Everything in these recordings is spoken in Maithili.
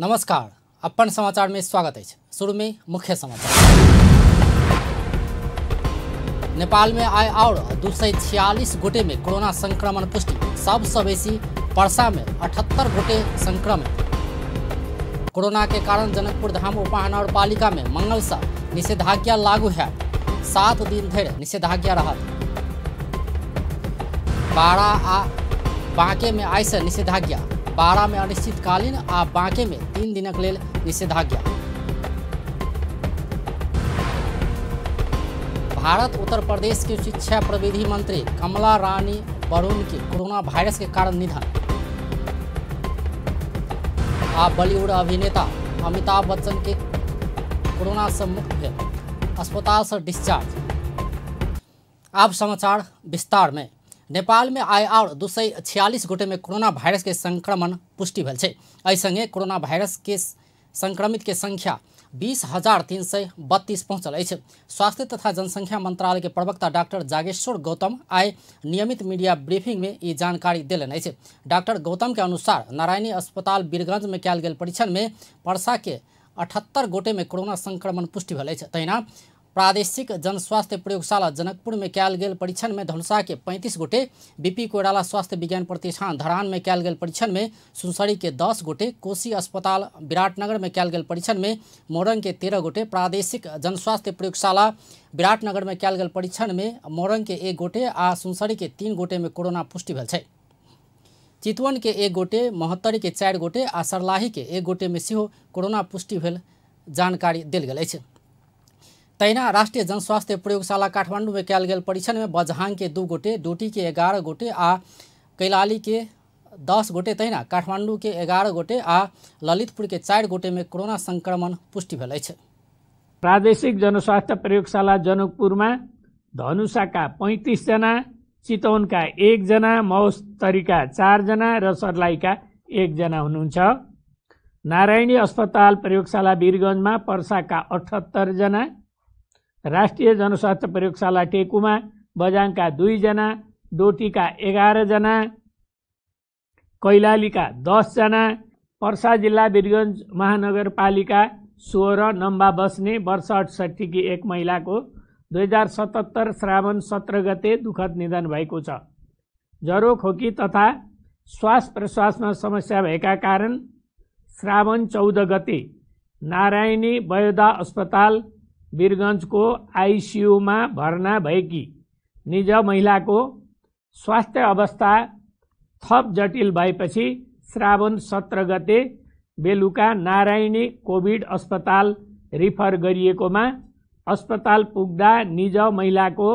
नमस्कार, अपन समाचार में स्वागत है। शुरू में मुख्य समाचार। नेपाल में आइ और 246 गोटे में कोरोना संक्रमण पुष्टि। सबसे बेसी परसा में 78 गोटे संक्रमित। कोरोना के कारण जनकपुर धाम उपमहानगरपालिका में मंगल से निषेधाज्ञा लागू है। 7 दिन धरि निषेधाज्ञा रहत। बारा आ बांके में आइ से निषेधाज्ञा। बारा में अनिश्चितकालीन आ बांके में 3 दिनक लेल निषेधाज्ञा। भारत उत्तर प्रदेश के शिक्षा प्रविधि मंत्री कमला रानी वरुण के कोरोना वायरस के कारण निधन। आ बॉलीवुड अभिनेता अमिताभ बच्चन के कोरोना से मुक्त भेल, अस्पताल से डिस्चार्ज। अब समाचार विस्तार में। नेपाल में आइ और 246 गोटे में कोरोना वायरस के संक्रमण पुष्टि भेल छै। एहि संगे कोरोना वायरस के संक्रमित के संख्या 20,332 पहुँचल अछि। स्वास्थ्य तथा जनसंख्या मंत्रालय के प्रवक्ता डॉक्टर जागेश्वर गौतम आइ नियमित मीडिया ब्रीफिंग में ई जानकारी देलनि अछि। डॉक्टर गौतम के अनुसार नारायणी अस्पताल वीरगंज में कयल गेल परीक्षण में परसा के 78 गोटे में कोरोना संक्रमण पुष्टि भेल अछि। तहिना प्रादेशिक जनस्वास्थ्य प्रयोगशाला जनकपुर में कयल गेल परीक्षण में धनुषा के 35 गोटे, बीपी कोइराला स्वास्थ्य विज्ञान प्रतिष्ठान धरान में कयल गेल परीक्षण में सुनसरी के 10 गोटे, कोशी अस्पताल विराटनगर में कयल गेल परीक्षण में मोरंग के 13 गोटे, प्रादेशिक जनस्वास्थ्य प्रयोगशाला विराटनगर में कयल गेल परीक्षण में मोरंग के 1 गोटे आ सुनसरी के 3 गोटे में कोरोना पुष्टि भेल छै। चितवन के 1 गोटे, महोत्तरी के 4 गोटे आ सरलाही के 1 गोटे में सेहो कोरोना पुष्टि भेल जानकारी देल गेल अछि। तहिना राष्ट्रीय जनस्वास्थ्य प्रयोगशाला काठमांडू में कयल गेल परीक्षण में बजहांग के 2 गोटे, डोटी के 11 गोटे आ कैलाली के 10 गोटे, तहिना काठमांडू के 11 गोटे आ ललितपुर के 4 गोटे में कोरोना संक्रमण पुष्टि भेल अछि। प्रादेशिक जनस्वास्थ्य प्रयोगशाला जनकपुरमा धनुषाका 35 जना, चितवनका 1 जना, महोत्तरीका 4 जना र सर्लाहीका 1 जना हुनुहुन्छ। नारायणी अस्पताल प्रयोगशाला वीरगंजमा पर्साका 78 जना, राष्ट्रिय जनस्वास्थ्य प्रयोगशाला टेकुमा बजाङका 2 जना, डोटीका 11 जना, कैलालीका 10 जना, पर्सा जिल्ला वीरगंज महानगरपालिका 16 नम्बा बस्ने वर्ष 68 की एक महिलाको 2077 श्रावण 17 गते दुखद निधन भएको छ। ज्वरो, खोकी तथा श्वास प्रश्वासमा समस्या भएका कारण श्रावण 14 गते नारायणी बयोदा अस्पताल वीरगंजको आइसियुमा भर्ना भएकी निज महिलाको स्वास्थ्य अवस्था थप जटिल भएपछि श्रावण 17 गते बेलुका नारायणी कोभिड अस्पताल रिफर गरिएकोमा अस्पताल पुग्दा निज महिलाको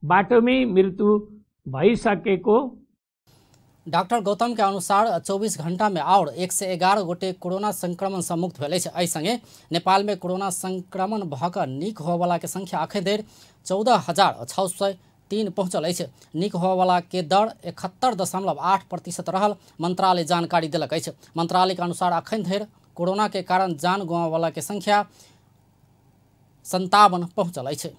बाटोमै मृत्यु भइसकेको। डॉक्टर गौतम के अनुसार 24 घंटा में और 111 गोटे कोरोना संक्रमण से मुक्त भेल अछि। एहि संगे नेपाल में कोरोना संक्रमण भऽ कऽ नीक होयवला के संख्या अखन धरि 14,603 पहुँचल अछि। नीक होयवला के दर 71.8% रहल मंत्रालय जानकारी देलक अछि। मंत्रालय के अनुसार अखन धरि कोरोना के कारण जान गंवावला के संख्या 57 पहुँचल अछि।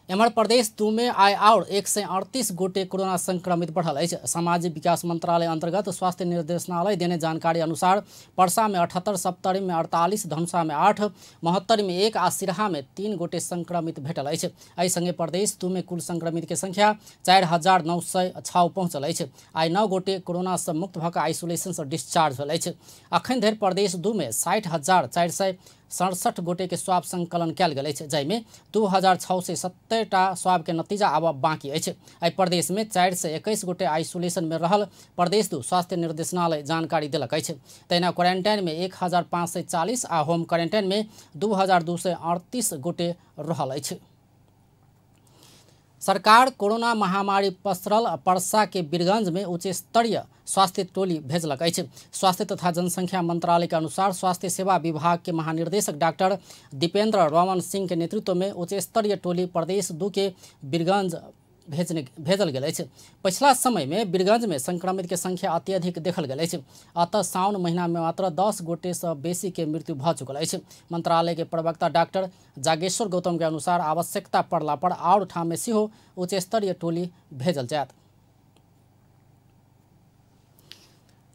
एम्हर प्रदेश 2 में आइ और 138 गोटे कोरोना संक्रमित बढ़ल अछि। सामाजिक विकास मंत्रालय अंतर्गत स्वास्थ्य निर्देशनालय देने जानकारी अनुसार परसा में 78, सप्तरी में 48, धनुषा में 8, महोत्तरी में 1 आ सिरहा में 3 गोटे संक्रमित भेटल अछि। एहि संगे प्रदेश 2 में कुल संक्रमित के संख्या 4,906 पहुँचल अछि। आइ 9 गोटे कोरोना से मुक्त भऽ कऽ आइसोलेशन से डिस्चार्ज भेल अछि। अखन धरि प्रदेश 2 में 60,467 गोटे के स्वाब संकलन कयल गेल अछि, जाहिमे 2,670 टा स्वाब के नतीजा आब बाकी अछि। एहि प्रदेश में 421 गोटे आइसोलेशन में रहल प्रदेश 2 स्वास्थ्य निर्देशनालय जानकारी देलक अछि। तहिना क्वारेंटाइन में 1,540 आ होम क्वारेंटाइन में 2,238 गोटे रहल अछि। सरकार कोरोना महामारी पसरल परसा के वीरगंज में उच्च स्तरीय स्वास्थ्य टोली भेजलक अछि। स्वास्थ्य तथा जनसंख्या मंत्रालय के अनुसार स्वास्थ्य सेवा विभाग के महानिर्देशक डॉक्टर दीपेंद्र रमन सिंह के नेतृत्व में उच्च स्तरीय टोली प्रदेश 2 के वीरगंज भेजल गेल अछि। पछिला समय में वीरगंज में संक्रमित के संख्या अत्यधिक देखल गेल अछि। अतः साउन महीना में मात्र 10 गोटे से बेसी के मृत्यु भऽ चुकल अछि। मंत्रालय के प्रवक्ता डॉक्टर जागेश्वर गौतम के अनुसार आवश्यकता पड़ला पर और ठाम में सेहो उच्च स्तरीय टोली भेजल जायत।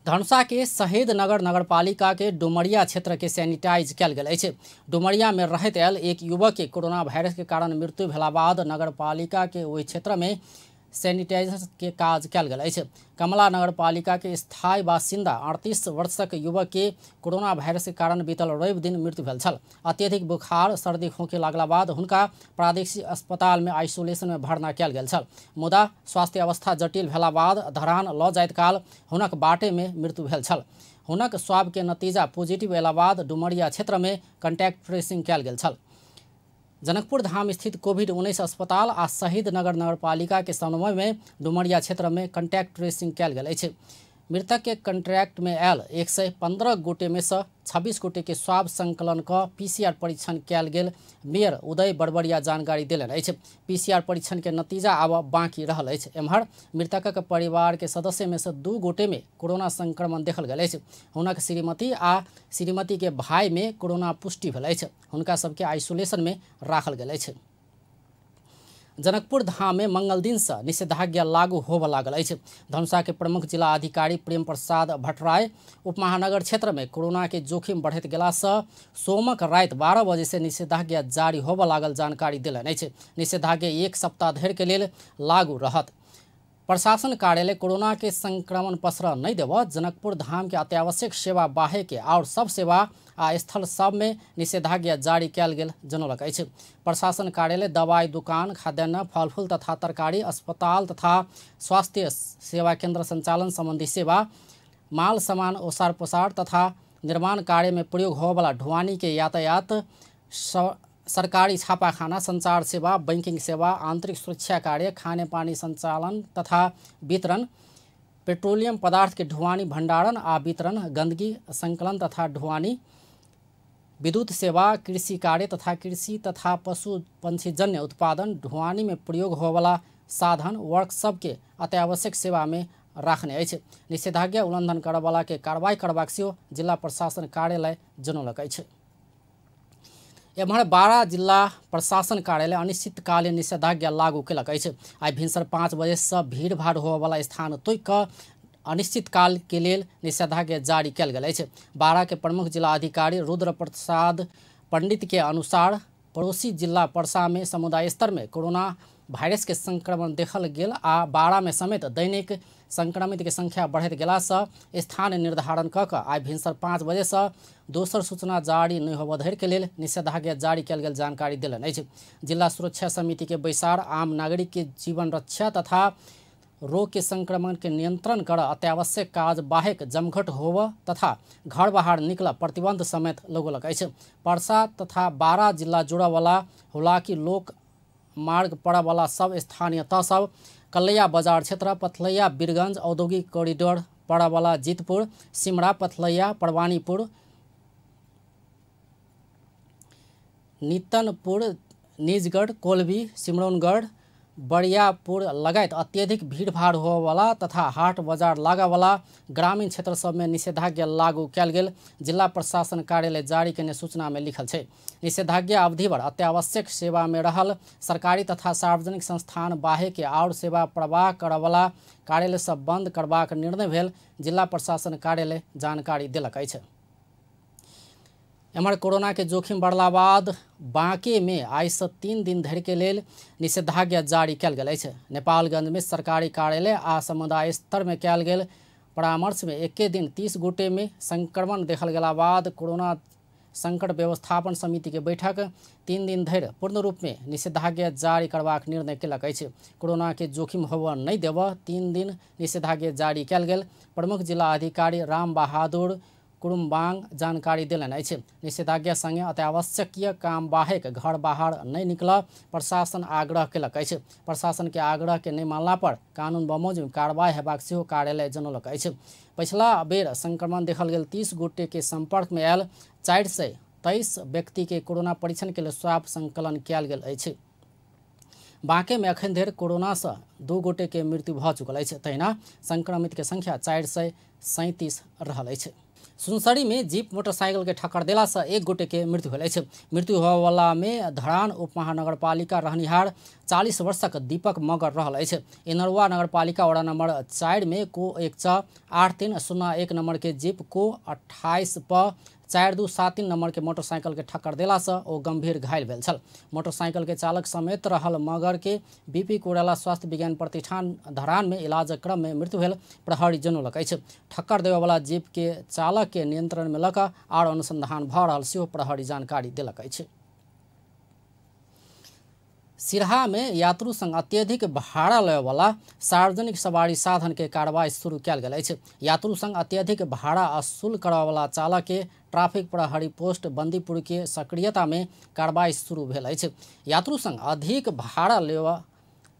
धनुषा के शहीद नगर नगरपालिका के डुमरिया क्षेत्र के सैनिटाइज कयल गेल अछि। डुमरिया में रहैत आयल एक युवक के कोरोना वायरस के कारण मृत्यु भेला बाद नगरपालिका के ओहि क्षेत्र में सैनिटाइजर के काज कयल गेल अछि। कमला नगरपालिका के स्थायी बासिन्दा 38 वर्षक युवक के कोरोना वायरस के कारण बीतल रवि दिन मृत्यु भेल छल। अत्यधिक बुखार, सर्दी, खोंखी लागला बाद हुनका प्रादेशिक अस्पताल में आइसोलेशन में भर्ना कयल गेल छल। मुदा स्वास्थ्य अवस्था जटिल भेला बाद धरान ल जाइत काल हुनक बाटे में मृत्यु भेल छल। हुनक स्वाब के नतीजा पॉजिटिव अयला बाद डुमरिया क्षेत्र में कंटैक्ट ट्रेसिंग कयल गेल छल। जनकपुर धाम स्थित कोविड-19 अस्पताल आ शहीद नगर नगरपालिका के समन्वय में डुमरिया क्षेत्र में कंटैक्ट ट्रेसिंग कयल गेल अछि। मृतक के कंट्रैक्ट में आयल 115 गोटे में से 26 गोटे के स्वाब संकलन क पीसीआर परीक्षण कयल गेल मेयर उदय बरबरिया जानकारी देलनि अछि। पीसीआर परीक्षण के नतीजा आब बाकी रहल अछि। एम्हर मृतकक परिवार के सदस्य में से 2 गोटे में कोरोना संक्रमण देखल गेल अछि। हुनक श्रीमती आ श्रीमती के भाई में कोरोना पुष्टि भेल अछि। हुनका सबके आइसोलेशन में राखल गेल अछि। जनकपुर धाम में मंगल दिन से निषेधाज्ञा लागू होबय लागल अछि। धनुषा के प्रमुख जिला अधिकारी प्रेम प्रसाद भट्टराय उपमहानगर क्षेत्र में कोरोना के जोखिम बढ़ैत गेला से सोमक राति 12 बजे से निषेधाज्ञा जारी होबय लागल जानकारी देलनि अछि। निषेधाज्ञा 1 सप्ताह धरि के लेल लागू रहत। प्रशासन कार्यालय कोरोना के संक्रमण पसरऽ नहीं देबऽ जनकपुर धाम के अत्यावश्यक सेवा बाहे के और सब सेवा आ स्थल सब में निषेधाज्ञा जारी कयल गेल जनौलक अछि। प्रशासन कार्यालय दवाई दुकान, खाद्यान्न, फलफूल तथा तरकारी, अस्पताल तथा स्वास्थ्य सेवा केंद्र संचालन संबंधी सेवा, माल सामान ओसार पसार तथा निर्माण कार्य में प्रयोग होवला ढुआनी के यातायात, सरकारी छापाखाना, संचार सेवा, बैंकिंग सेवा, आंतरिक सुरक्षा कार्य, खाने पानी संचालन तथा वितरण, पेट्रोलियम पदार्थ के ढुआनी भंडारण आ वितरण, गंदगी संकलन तथा ढुआनी, विद्युत सेवा, कृषि कार्य तथा कृषि तथा पशु पंछीजन्य उत्पादन, ढुआनी में प्रयोग होवला साधन, वर्कशॉप के अत्यावश्यक सेवा में राखने अछि। निषेधाज्ञा उल्लंघन करऽवला के कार्रवाई करबाक सेहो जिला प्रशासन कार्यालय जनौलक अछि। एम्हर 12 जिला प्रशासन कार्यालय अनिश्चितकालीन निषेधाज्ञा लागू केलक अछि। आइ भिनसर 5 बजे से भीड़भाड़ होबयवला स्थान तोड़ि कऽ अनिश्चितकाल के लेल निषेधाज्ञा जारी कयल गेल अछि। 12 के प्रमुख जिला अधिकारी रुद्र प्रसाद पंडित के अनुसार पड़ोसी जिला परसा में समुदाय स्तर में कोरोना वायरस के संक्रमण देखल गेल आ 12 में समेत दैनिक संक्रमित के संख्या बढ़ैत गेला से स्थान निर्धारण कऽ कऽ आइ भिनसर 5 बजे से दोसर सूचना जारी नहि होबय धरि के लेल निषेधाज्ञा जारी कयल गेल जानकारी देलनि अछि। जिला सुरक्षा समिति के बैसार आम नागरिक के जीवन रक्षा तथा रोग के संक्रमण के नियंत्रण कर अत्यावश्यक काज बाहेक जमघट होव तथा घर बाहर निकल प्रतिबंध समेत लगौलक अछि। परसा तथा 12 जिला जुड़यवला हुलाकी लोक मार्ग पड़यवला सब स्थानीय तह सब, कलैया बाजार क्षेत्र, पथलैया बीरगंज औद्योगिक कॉरिडोर पड़यवला जीतपुर, सिमरा, पथलैया, परवानीपुर, नितनपुर, निजगढ़, कोलबी, सिमरौनगढ़, बरियापुर लगायत अत्यधिक भीड़भाड़ होवला तथा हाट बाजार लागयवला ग्रामीण क्षेत्र सब में निषेधाज्ञा लागू कयल गेल जिला प्रशासन कार्यालय जारी केने सूचना में लिखल छै। निषेधाज्ञा अवधिभर अत्यावश्यक सेवा में रहल सरकारी तथा सार्वजनिक संस्थान बाहे के और सेवा प्रवाह करयवला कार्यालय सब बंद करबाक निर्णय भेल जिला प्रशासन कार्यालय जानकारी देलक अछि। एम्हर कोरोना के जोखिम बढ़ला बाद बांके में आइ से 3 दिन धरि के लेल निषेधाज्ञा जारी कयल गेल अछि। नेपालगंज में सरकारी कार्यालय आ समुदाय स्तर में कयल गेल परामर्श में एके दिन 30 गोटे में संक्रमण देखल गेला बाद कोरोना संकट व्यवस्थापन समिति के बैठक 3 दिन धरि पूर्ण रूप में निषेधाज्ञा जारी करबाक निर्णय केलक अछि। कोरोना के जोखिम होबय नहि देबय 3 दिन निषेधाज्ञा जारी कयल गेल प्रमुख जिला अधिकारी राम बहादुर कुरुम्बांग जानकारी देलनि अछि। निषेधाज्ञा संगे अत्यावश्यकीय काम बाहेक घर बाहर नहि निकल प्रशासन आग्रह केलक अछि। प्रशासन के आग्रह के नहि मानला पर कानून बमोजिम कार्रवाई हेबाक सेहो कार्यालय जनौलक अछि। पछिला बेर संक्रमण देखल गेल 30 गोटे के संपर्क में आयल 423 व्यक्ति के कोरोना परीक्षण के लेल स्वाब संकलन कयल गेल अछि। बांके में अखन धरि कोरोना से 2 गोटे के मृत्यु भऽ चुकल अछि। तहिना संक्रमित के संख्या 437 रहल अछि। सुनसरी में जीप मोटरसाइकिल के ठक्कर देला से एक गोटे के मृत्यु भेल अछि। मृत्यु होयवला में धरान उपमहानगरपालिका रहनिहार 40 वर्षक दीपक मगर रहल अछि। इनरुआ नगरपालिका वडा नंबर 4 में को 1 6 8 3 0 1 नंबर के जीप को 28 प 4 2 7 3 नंबर के मोटरसाइकिल के ठक्कर देला से ओ गंभीर घायल भेल छल। मोटरसाइकिल के चालक समेत रहल मगर के बीपी कोइराला स्वास्थ्य विज्ञान प्रतिष्ठान धरान में इलाज क्रम में मृत्यु भेल प्रहरी जनौलक अछि। ठक्कर देबयवला जीप के चालक के नियंत्रण में लऽ आर अनुसंधान भऽ रहल सेहो प्रहरी जानकारी देलक अछि। सिरहा में यात्रु संग अत्यधिक भाड़ा लेवला सार्वजनिक सवारी साधन के कार्रवाई शुरू कयल गेल अछि। यात्रु संग अत्यधिक भाड़ा असूल करयवला चालक के ट्रैफिक प्रहरी पोस्ट बंदीपुर के सक्रियता में कार्रवाई शुरू भेल अछि। यात्रु संग अधिक भाड़ा लेवा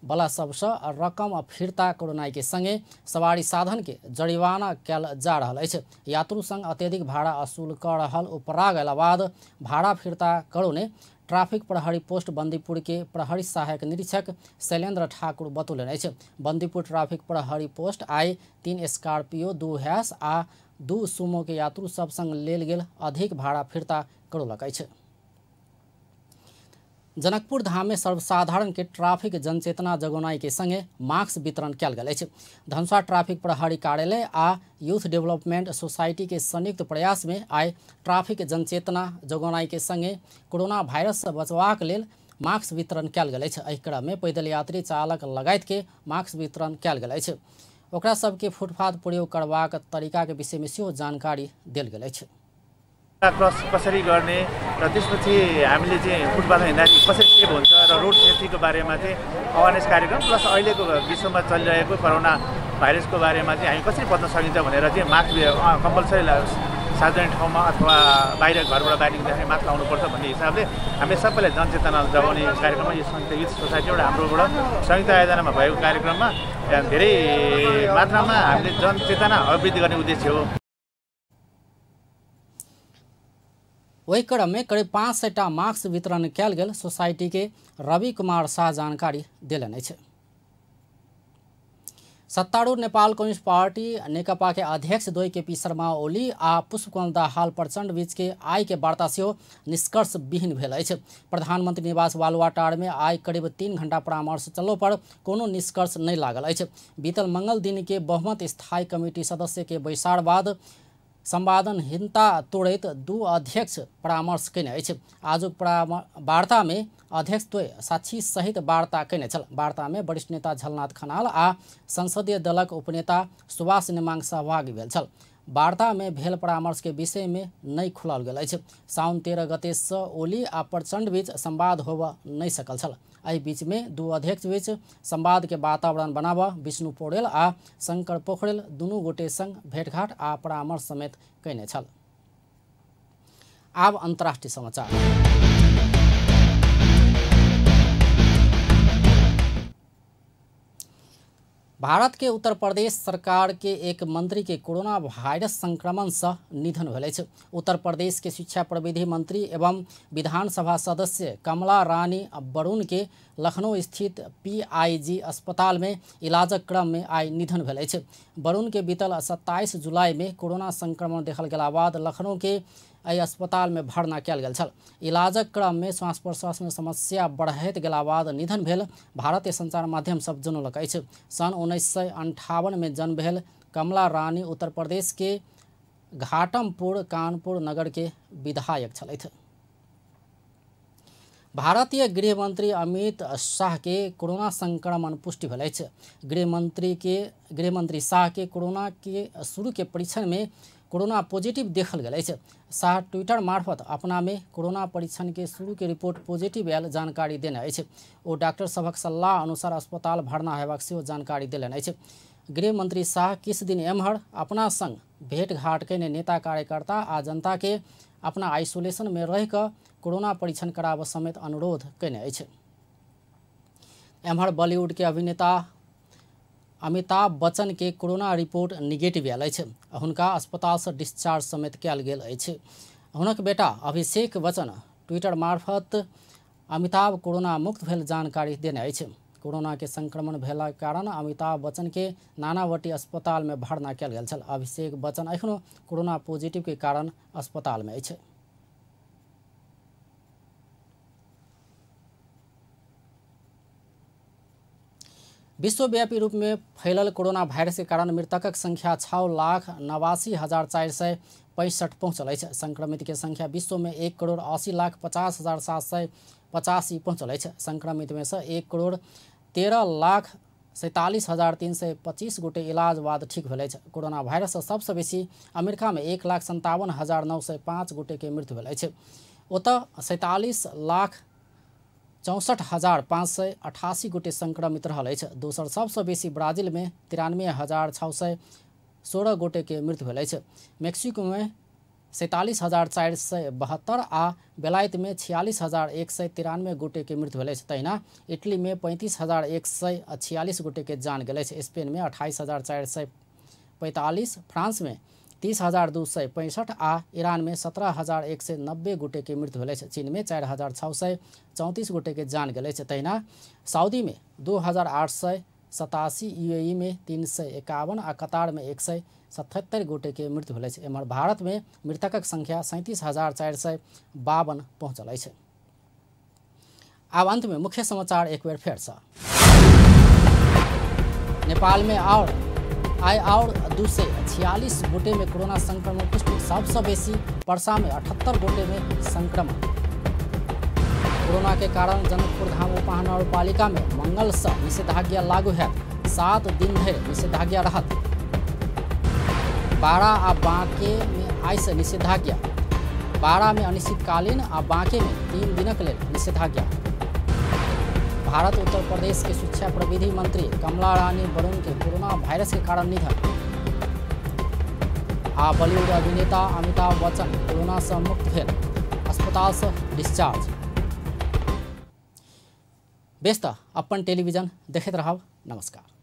वाला सबसँ रकम फिर्ता करनाइ के संगे सवारी साधन के जरिमाना कयल जा रहल अछि। यात्रु संग अत्यधिक भाड़ा असूल कर रहल उपराग अयला बाद भाड़ा फिर्ता करौने ट्रैफिक प्रहरी पोस्ट बंदीपुर के प्रहरी सहायक निरीक्षक शैलेंद्र ठाकुर बतौलनि अछि। बंदीपुर ट्रैफिक प्रहरी पोस्ट आइ 3 स्कॉर्पियो 2 हैस आ 2 सुमो के यात्रु सब संग लेल गेल अधिक भाड़ा फिर्ता करौलक अछि। जनकपुर धाम में सर्वसाधारण के ट्रैफिक जनचेतना जगौनाई के संगे मास्क वितरण कयल गेल अछि। धनुषा ट्रैफिक प्रहरी कार्यालय आ यूथ डेवलपमेंट सोसाइटी के संयुक्त प्रयास में आइ ट्रैफिक जनचेतना जगौनाई के संगे कोरोना वायरस से बचबाक लेल मास्क वितरण कयल गेल अछि। एहि क्रम में पैदल यात्री चालक लगायत के मास्क वितरण कयल गेल अछि। ओकरा सबके फुटपाथ प्रयोग करबाक तरीका के विषय में सेहो जानकारी देल गेल अछि। क्रस कसरी गर्ने र त्यसपछि हामीले चाहिँ फुटपाथमा हिँड्दाखेरि कसरी सेभ हुन्छ र रोड सेफ्टीको बारेमा चाहिँ अवेरनेस कार्यक्रम प्लस अहिलेको विश्वमा चलिरहेको कोरोना भाइरसको बारेमा चाहिँ हामी कसरी बच्न सकिन्छ भनेर चाहिँ मास्क कम्पलसरी सार्वजनिक ठाउँमा अथवा बाहिर घरबाट बाहिर निस्किँदाखेरि मास्क लाउनुपर्छ भन्ने हिसाबले हामीले सबैलाई जनचेतना जगाउने कार्यक्रममा यो संयुक्त युथ सोसाइटीबाट हाम्रोबाट संयुक्त आयोजनामा भएको कार्यक्रममा धेरै मात्रामा हामीले जनचेतना अभिवृद्धि गर्ने उद्देश्य हो। ओहि क्रम में करीब 500 टा मास्क वितरण कयल गेल सोसाइटी के रवि कुमार शाह जानकारी देलनि अछि। सत्तारूढ़ नेपाल कम्युनिस्ट पार्टी नेकपा के अध्यक्ष द्वय के पी शर्मा ओली आ पुष्पकमल दाहाल प्रचंड बीच के आइ के वार्ता सेहो निष्कर्ष विहीन भेल अछि। प्रधानमंत्री निवास बालुवाटार में आइ करीब 3 घंटा परामर्श चललो पर कोनो निष्कर्ष नहि लागल अछि। बीतल मंगल दिन के बहुमत स्थायी कमिटी सदस्य के बैसार बाद संवादनहीनता तोड़ैत 2 अध्यक्ष परामर्श कयने अछि। आजुक वार्ता में अध्यक्ष द्वय साक्षी सहित वार्ता कयने छल। वार्ता में वरिष्ठ नेता झलनाथ खनाल आ संसदीय दलक उपनेता सुभाष नेमांग सहभागी भेल छल। वार्ता में भेल परामर्श के विषय में नहि खुलाओल गेल अछि। साउन 13 गते से ओली आ प्रचंड बीच संवाद होबय नहि सकल छल। एहि बीच में 2 अध्यक्ष बीच संवाद के वातावरण बनाबऽ विष्णु पौडेल आ शंकर पोखरेल दुनू गोटे संग भेंटघाट आ परामर्श समेत कयने छल। आब अंतर्राष्ट्रीय समाचार। भारत के उत्तर प्रदेश सरकार के एक मंत्री के कोरोना वायरस संक्रमण से निधन भेल अछि। उत्तर प्रदेश के शिक्षा प्रविधि मंत्री एवं विधानसभा सदस्य कमला रानी वरुण के लखनऊ स्थित पीआईजी अस्पताल में इलाजक क्रम में आइ निधन भेल अछि। वरुण के बीतल 27 जुलाई में कोरोना संक्रमण देखल गेला बाद लखनऊ के एहि अस्पताल में भर्ना कयल गेल छल। इलाजक क्रम में श्वास प्रश्वास में समस्या बढ़ैत गेला बाद निधन भेल भारतीय संचार माध्यम सब जनौलक अछि। सन 1958 में जन्म भेल कमला रानी उत्तर प्रदेश के घाटमपुर कानपुर नगर के विधायक छलथि। भारतीय गृहमंत्री अमित शाह के कोरोना संक्रमण पुष्टि भेल अछि। गृहमंत्री शाह के कोरोना के शुरू के परीक्षण में कोरोना पॉजिटिव देखल गेल अछि। शाह ट्विटर मार्फत अपना में कोरोना परीक्षण के शुरू के रिपोर्ट पॉजिटिव आयल जानकारी देने अछि। ओ डॉक्टर सभक सलाह अनुसार अस्पताल भर्ना हेबाक सेहो जानकारी देलनि अछि। गृहमंत्री शाह किछु दिन एम्हर अपना संग भेंटघाट कयने नेता कार्यकर्ता आ जनता के अपना आइसोलेशन में रहि कऽ कोरोना परीक्षण कराबऽ समेत अनुरोध कयने अछि। एम्हर बॉलीवुड के अभिनेता अमिताभ बच्चन के कोरोना रिपोर्ट निगेटिव आयल अछि। हुनका अस्पताल से डिस्चार्ज समेत कयल गेल अछि। हुनक बेटा अभिषेक बच्चन ट्विटर मार्फत अमिताभ कोरोना मुक्त भेल जानकारी देने अछि। कोरोना के संक्रमण भेलाक कारण अमिताभ बच्चन के नानावटी अस्पताल में भर्ना कयल गेल छल। अभिषेक बच्चन एखनो कोरोना पॉजिटिव के कारण अस्पताल में अछि। विश्वव्यापी रूप में फैलल कोरोना वायरस के कारण मृतकक संख्या 6,89,465 पहुँचल अछि। संक्रमित के संख्या विश्व में 1,80,50,785 पहुँचल अछि। संक्रमित में से 1,13,47,325 गोटे इलाज बाद ठीक भेल अछि। कोरोना वायरस से सबसे बेसी अमेरिका में 1,57,905 गोटे के मृत्यु भेल अछि। ओतऽ 47,64,588 गोटे संक्रमित रहल अछि। दोसर सबसँ बेसी ब्राजील में 93,616 गोटे के मृत्यु भेल अछि। मेक्सिको में 47,472 आ बेलायत में 46,193 गोटे के मृत्यु भेल अछि। तहिना इटली में 35,146 गोटे के जान गेल अछि। स्पेन में 28,445, फ्रांस में 30,265 आ ईरान में 17,190 गोटे के मृत्यु भेल अछि। चीन में 4,634 गोटे के जान गेल अछि। तहिना सऊदी में 2,887, यूएई में 351 आ कतार में 177 गोटे के मृत्यु भेल अछि। एम्हर भारत में मृतकक संख्या 37,452 पहुँचल अछि। आब अंत में मुख्य समाचार एक बेर फेर से। नेपाल में और आइ और 246 गोटे में कोरोना संक्रमण पुष्टि। सबसे बेसी परसा में 78 गोटे में संक्रमण। कोरोना के कारण जनकपुर धाम उपमहानगरपालिका में मंगल से निषेधाज्ञा लागू है। 7 दिन धरि निषेधाज्ञा रहत। बारा आ बांके में आइ से निषेधाज्ञा। बारा में अनिश्चितकालीन आ बांके में 3 दिनक लेल निषेधाज्ञा। भारत उत्तर प्रदेश के शिक्षा प्रविधि मंत्री कमला रानी वरुण के कोरोना वायरस के कारण निधन। आ बॉलीवुड अभिनेता अमिताभ बच्चन कोरोना से मुक्त भेल, अस्पताल से डिस्चार्ज। बेस त अपन टेलीविजन देखैत रहब। नमस्कार।